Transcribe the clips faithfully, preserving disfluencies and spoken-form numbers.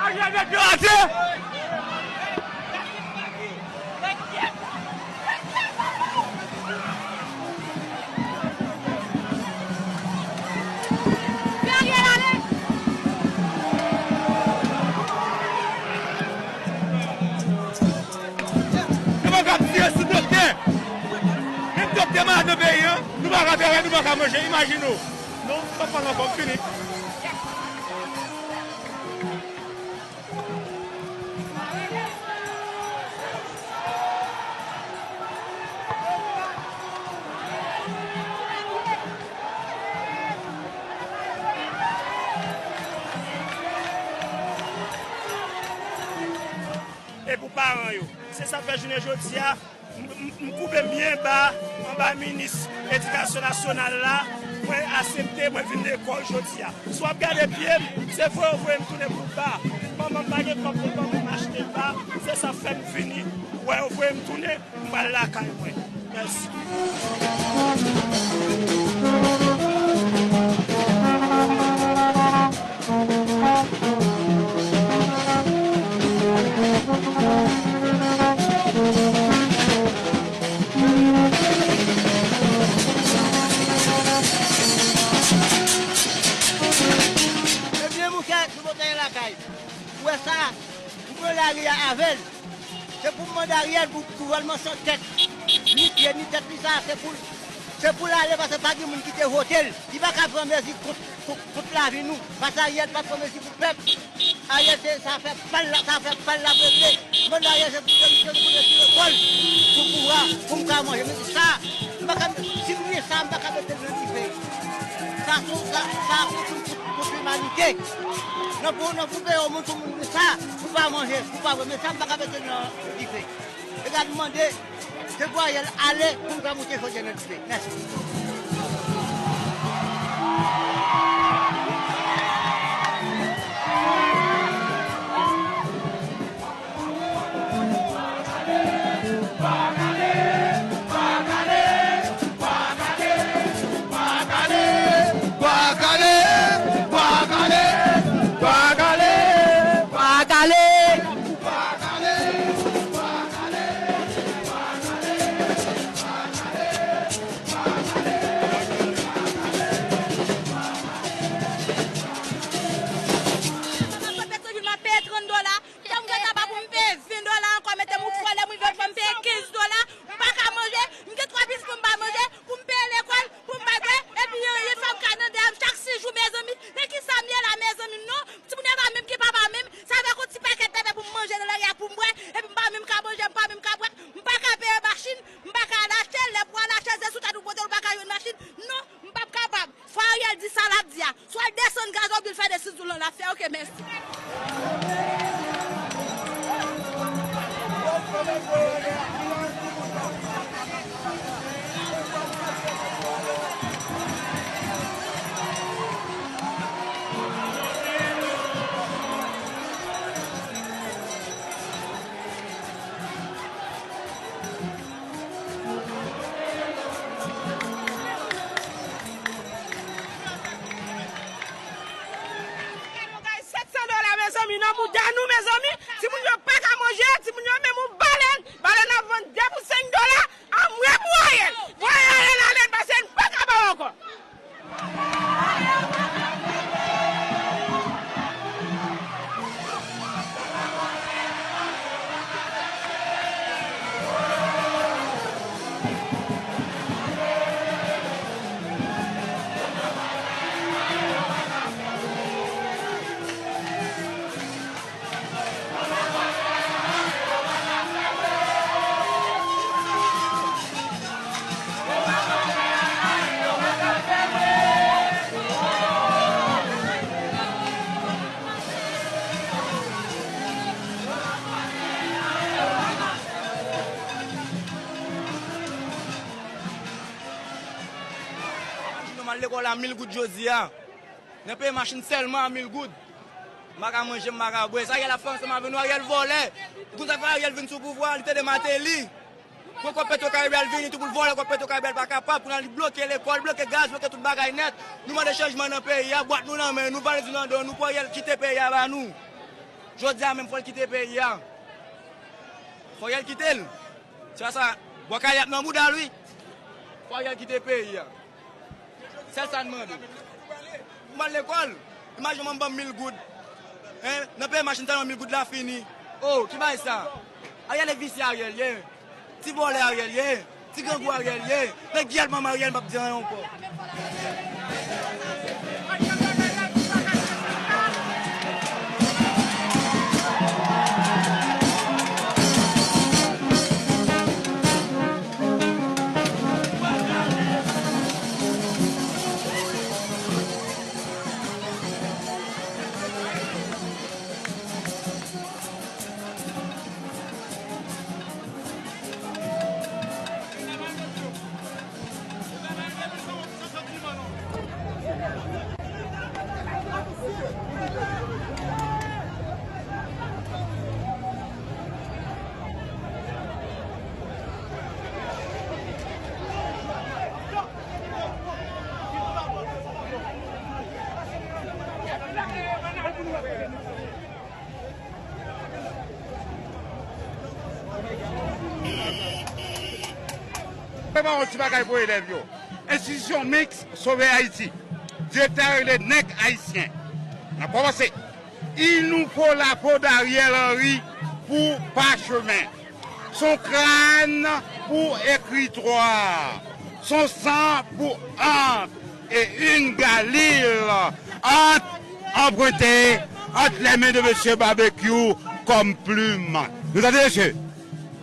Ariel mèt yo atè. Fè Ariel ale. Nou pa ka ap tire sou doktè. Menm doktè malad nan peyi an, nou pa ka fè anyen, nou pa ka manje. Imajine w. Non, m p ap pale ankò, m fini. E pou paran yo. Se sa k fè jounen jodi a, m, m, m koube byen ba anba minis edikasyon nasyonal la, mwen aksepte, mwen vin lekòl jodi a. Si w ap gade pye m, se vre yo voye m tounen pou ba. Manman m pa gen kòb pou ban mwen m achte ba, se sa k fè m vini. Ou wè yo voye m tounen, m pral lakay mwen. Mèsi. Ebyen, mouche, nou pote lakay. Ou wè sa, nou pran lari a avè l. Se pou m mande Ariel pou gouvènman san tèt. Ni pye, ni tèt li sa, se pou l, se pou l ale, paske pa gen moun ki te vote l. Li pa ka pran mezi kont, kont, kont lavi nou. Paske Ariel pa pran mezi pou pèp. Ariel se, sa fè pa l la, sa fè pa l la regle. Mande Ariel se pou demisyon pou l retire kò l sou pouvwa pou m ka manje. Men sa, m pa ka, si m gen sa, m pa ka mete l nan dife. Sa, sa, sa, pou, pou, pou, pou imanite. Nan pou, nan pou peye yon moun pou moun gen sa, pou pa manje, pou pa bwè. Men sa, m pa ka mete l nan dife. Egal mande, se pou Ariel ale pou m ka moute jodi a nan dife. Mèsi. Nan Petyonvil, m ap peye trant dola. Lè m gen tabak pou m peye ven dola ankò, mete m ou fò, lè m rive fò m peye kenz dola, m pa ka manje, m gen twa pitit pou m ba manje, pou m peye lekòl, pou m bay bwè, epi yon, yon fanm ka nan dèyè m chak sis jou, mezanmi, nan kisa m ye la, mezanmi, non, timoun yo pa menm gen papa menm, sa vle yon ti pakèt pepe pou m manje nan lari a pou m bwè, epi m pa menm ka manje, m pa menm ka bwè, m pa ka peye machin, m pa ka al achte, lè pou al achte, se sou tèt ou pote l, ou pa ka jwenn machin, non, m p ap kapab. Fò Ariel di sa l ap di a. Swa l desann gaz oubyen l fè desann sou lan l ap fè. Oke, mèsi. Gade yon kay sèt san dola, mezanmi, nan bouda nou, mezanmi. Timoun yo pa ka manje, timoun yo menm yon balèn, balèn ap vann de pou senk dola, anmwe pou Ariel. Voye Ariel ale, pase n pa ka ba w ankò. Machin nou m al lekòl a mil goud jodi a. Nan peye machin sèlman a mil goud. M pa ka manje, m pa ka bwè. Sa Ariel ap fè ansanm avè nou, Ariel vòlè. Ou konn sa k fè Ariel vin sou pouvwa, li tande Martelly. Pran kòb Petro Caribe al vini tou pou l vòlè kòb Petro Caribe, l pa kapab. Kounye a li bloke lekòl, bloke gaz, bloke tout bagay nèt. Nou mande chanjman nan peyi a, bwat nou nan men nou, valiz nou nan do nou, pou Ariel kite peyi a ba nou. Jodi a menm fò l kite peyi a. Fò Ariel kite l. Se pa sa, bwa kale ap nan bouda l wi. Fò Ariel kite peyi a. Sèl sa n mande. M al lekòl. Imajine mwen m ban m mil goud. Hein? Nan peyi machin tèlman mil goud la fini. Oh, ki bagay sa? Ariel e visye Ariel ye. Ti vòlè Ariel ye. Ti grangou Ariel ye. Nan gyèt manman Ariel m p ap di anyen ankò. Prepare yon ti bagay pou elèv yo. Enstitisyon Miks Sove Ayiti. Direktè a rele Nèg Ayisyen. N ap kòmanse. Il nous faut la peau d'Ariel Henry pour parchemin, son crâne pour écritoire, son sang pour encre et une galil entre, empruntée entre les mains de Monsieur Barbecue comme plume. Nou tande, mesye?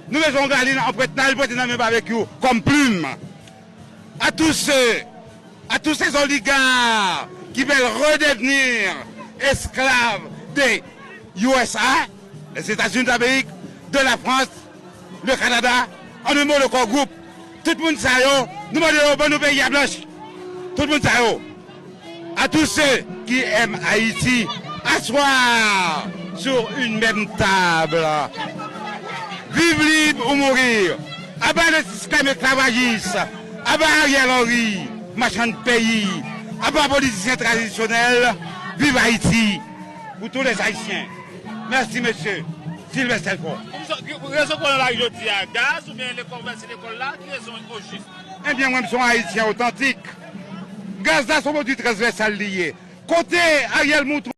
Nou bezwen yon galil anprente nan, li prete nan men Barbecue comme plume. À tous ceux, à tous ces oligarques qui veulent redevenir esclaves des U S A, les États-Unis d'Amérique, de la France, le Canada, en un mot, le Core Group. Tout moun sa yo, nou mande yo ban nou peyi a blanch. Tout moun sa yo. À tous ceux qui aiment Haïti, asseoir sur une même table. Vive libre ou mourir. Aba le sistèm esklavajis. Aba Ariel Henry, machann peyi. Aba politisyen tradisyonèl. Vive Haïti. Pour tous les Haïtiens. Merci, monsieur Sylvester Faure. Rezon konnen la jodi a, gaz oubyen lekòl, ouvèti lekòl la, ki rezon ojis? Ebyen, mwen, m se yon Ayisyen otantik. Gaz la se yon pwodui transvèsal li ye. Kote Ariel montre